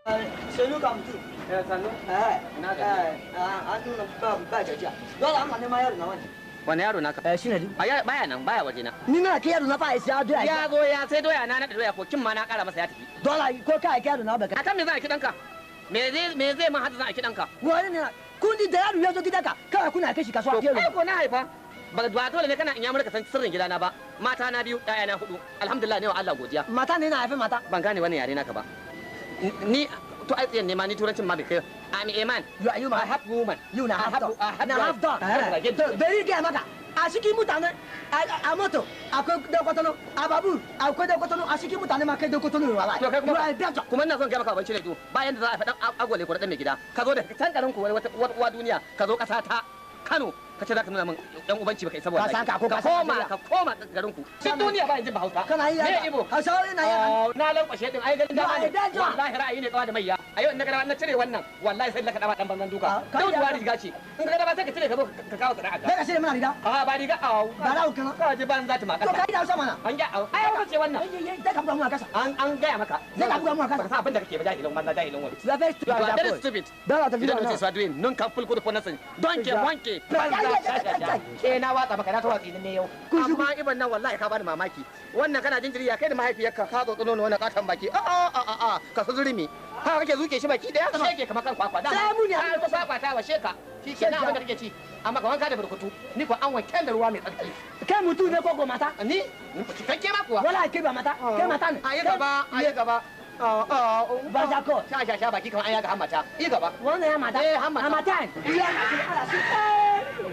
Sanu ka mutu. Eh sanu. Eh. Ina gajiya. Eh, an nuna ba gajiya. Dole an nema yaro na wani. Wani yaro naka? Eh shine du. A baya nan, baya waje na. Ni na kai yaro na fa ya doya. Ya zo ya sai doya na naɗa doya ko kin ma na ƙara masa ya tafi. Dole ko ka aiki yaro na baka. Akan me za a ki ɗanka? Me zai man hada za a ki ɗanka? Wani ne kun da yaro ya zo gidanka kawai kuna kai shi kasuwa. To kai ko na haifa. Ba dole ne kana in ya murka san sirrin gidana ba. Mata na biyu, ɗaya na hudu. Alhamdulillah ne wa Allah godiya. Mata ne na haifi mata. Ban gane wannan yare naka ba. Ni to ai tsayen ne ma ni turancin ma bai kai. I'm a man. You are you man. I have woman. You na half dog. I Na half dog. To bari gaya maka. A cikin mutane a moto akwai dan kwatano, a babur akwai dan kwatano, a cikin mutane ma kai dan kwatano wallahi. To kai kuma You are a better. Kuma ina son gaya maka abinci ne du. Bayan da za a faɗan agwale ko dan mai gida. Ka zo da can garin ku wata uwa duniya, ka zo ƙasa ta Kano, ka ce za ka nuna min ɗan ubanci baka isa ba wallahi. Ka san ka ko ka san koma ka koma garin ku. Duk duniya ba yanzu ba Hausa. Kana yi Me Ibo? Hausawa yana yi. Na lankwashe din ai ganin dama ne. You are a danger. Wallahi ra'ayi ne kawa da maiya. A yau in na ga na cire wannan wallahi sai laka dama dan banzan duka. Ka yi Dauduwa riga ce. In ka ga dama sai ka cire ka zo ka kawo sana'a ka. Kai ka cire mana riga. A ba riga a. Ba za ku kana. Ka ji banza ta ma To kasa. kai da Hausa mana. An ga ai Hausa ce wannan. Zai ka buga mu a kasa. An gaya maka. Zai ka buga mu a kasa. Baka san abin da kake ba jahilin banza jahilin wani. You are very stupid. You are very stupid. Dala tafi You don't da know what you are doing. Nun kan full kudu for nothing. Donke wanke. Banza sha sha sha. Ke na watsa maka na ta watsi ne yau. Amma iban nan wallahi ka bani mamaki. Wannan kana jinjiri ya kai da mahaifiyarka ka tsotsi nono wannan katon baki. A a a a ka su zurimi. Haka kake zuke shi baki daya. Sheke kamar kan kwakwa da. Sai mu ne. Ka ta kwakwa ta washe ka. Shi ke nan abin da kake ci. Amma ka wanka da burkutu. Ni ko an wanke da ruwa mai tsarki. Kai mutum ne ko ko mata? Ni cikakke ma kuwa. Wala kai ba mata. Kai mata ne. A yi gaba, a yi gaba. Ba za ko. Sha sha sha baki kamar an yaga hammata. Yi gaba. Wannan ya mata. Eh, hammata. Hamata. Iya. Ala shi.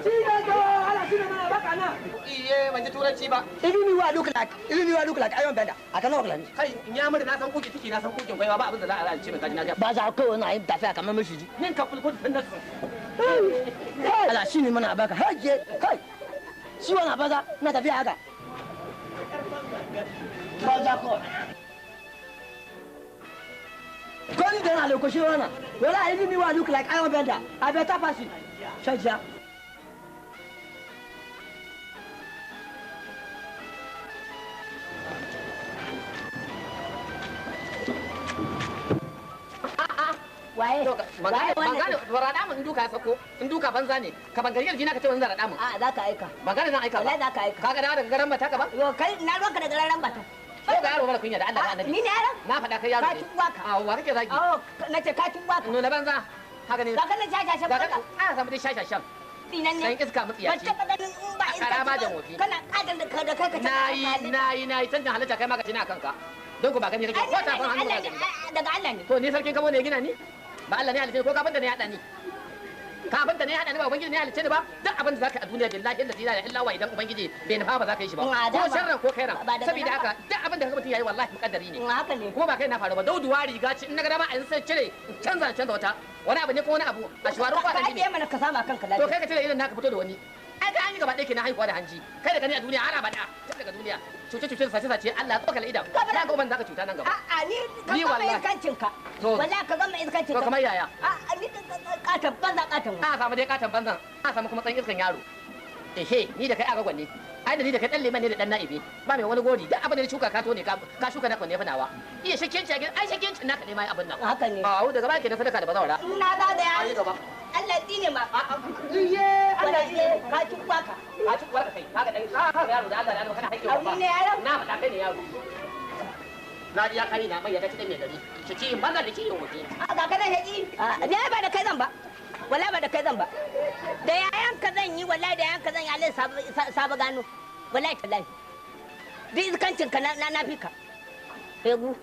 Shi ne ko ala shi ne mana baka na. Iye ban ji turanci ba. Even me wa look like, even me wa look like iron bender. I cannot work like this. Kai in ya mura na san kuki ciki na san kukin kwaiwa ba abin da za a ce min kaji na ga. Ba za ko na yin tafiya kamar miciji. Nin ka fulkun tun nasu. Ala shi ne mana baka. Kai kai. Shi wannan banza na tafiya haka. Ba za ko. Koni da na lokaci wannan. Wala even me wa look like iron bender. I better pass it. Shajiya. Waye? Ban gane rada mun in duka ya sako in duka banza ne ka ban gari jina ka ce wani zan rada mun. A za ka aika. Ban gane zan aika ba. Wallahi za ka aika. Ka ga dawo daga garan bata ka ba? Yo kai na ruwanka da garan bata. Ko ga yaro mara kunya da Allah da Annabi. Ni ne yaron? Na faɗa kai yaro Ka ne. ci uwa ka. A wa kake zagi? Oh, na ce ka ci uwa ka. Nuna banza. Haka ne. Ga kana shashashan Ga banza. ka a samu dai shashashan. Tsinan ne. Dan iska Ban mutsiyaci. taɓa ganin in ba iska Karama ci da ba. wofi. Kana ƙadar da kai da kai ka Na yi na yi na yi canjin halitta kai ma ka ci na kanka. Don ku ba gani kake ko tafin hannu ba gani ba. Daga Allah ne. To ni sarkin kamo ne ya gina ni? Ba Allah ne ya halicce ni ko kafinta ne ya haɗa ni? Kafinta ne ya haɗa ni ba ubangiji ne ya halicce ni ba? Duk abin da zaka a duniya billahi allazi la ilaha illa huwa idan ubangiji bai nufa ba za ka yi shi ba. Mm, a Ko dama. sharran ko khairan. Ba daga Saboda nan ba. haka duk abin da kaga mutum yayi wallahi mukaddari ne. Haka ne. Kuma ba kai na faru ba dauduwa riga ce in na ga dama a yanzu sai cire in canza in canza wata. Wani abu ne ko wani abu a shiwarin Ka kwaɗan ajiye ne. mana ka sama kanka To lafiya. kai ka cire irin naka fito da wani. Ai ka an yi gaba ɗaya kenan haihuwa da hanji. Kai da gani a duniya har abada tun daga duniya. Cuce cuce sace sace Allah ya tsokala idan. Na ga uban zaka cuta nan gaba. A'a ni ka Ni gama wallahi. iskancin ka. To. Wallahi ka gama iskancin To ka. kamar yaya? A'a ni katon banza katon. A samu dai katon banzan, a samu kuma tsan iskan yaro. Ehe, ni da kai aka gwanne. Ai da ni da kai dan liman ne da dan na'ibi. Ba mai wani gori, duk abin da na shuka ka to ne ka shuka naka ne fa nawa. Iya shakiyanci a gidan, ai shakiyancin naka ne ma abin nan. Haka ne. Awo daga baya kenan sadaka da bazawara. Na zagaya. Ayi gaba. Allah ya tsine ma. Iye, Allah ya tsine ka ci uwa ka. Ka ci uwarka kai, kaga dan ka ga yaro da Allah da Allah kana haƙƙi Abu ne yaron? Na faɗa kai ne yaro. Na ji ya kare na mai ya ci dan mai gari. Shi ci banza da ci yin wuce. A ga kana haƙi. Ni ai ba da kai zan ba. Wallahi ba da kai zan ba. Da yayan ka zan yi wallahi da yayan ka zan yi Allah sabo gano. Wallahi tallahi. Duk iskancin ka na na fi ka. Egu.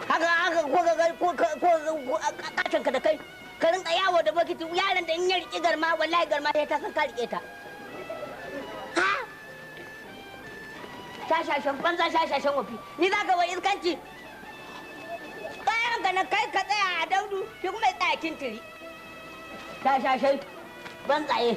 Haka haka ko ko ko ko katan ka da kai. Ka rinka yawo da bokiti yaron da in ya riƙi garma wallahi garma sai ta san ka riƙe ta. Ha? Shashashan banza shashashan wofi. Ni za ka wai iskanci. Kayan ka na kai ka tsaya a daudu shi kuma ya tsaya kintiri. Shashashai banzaye.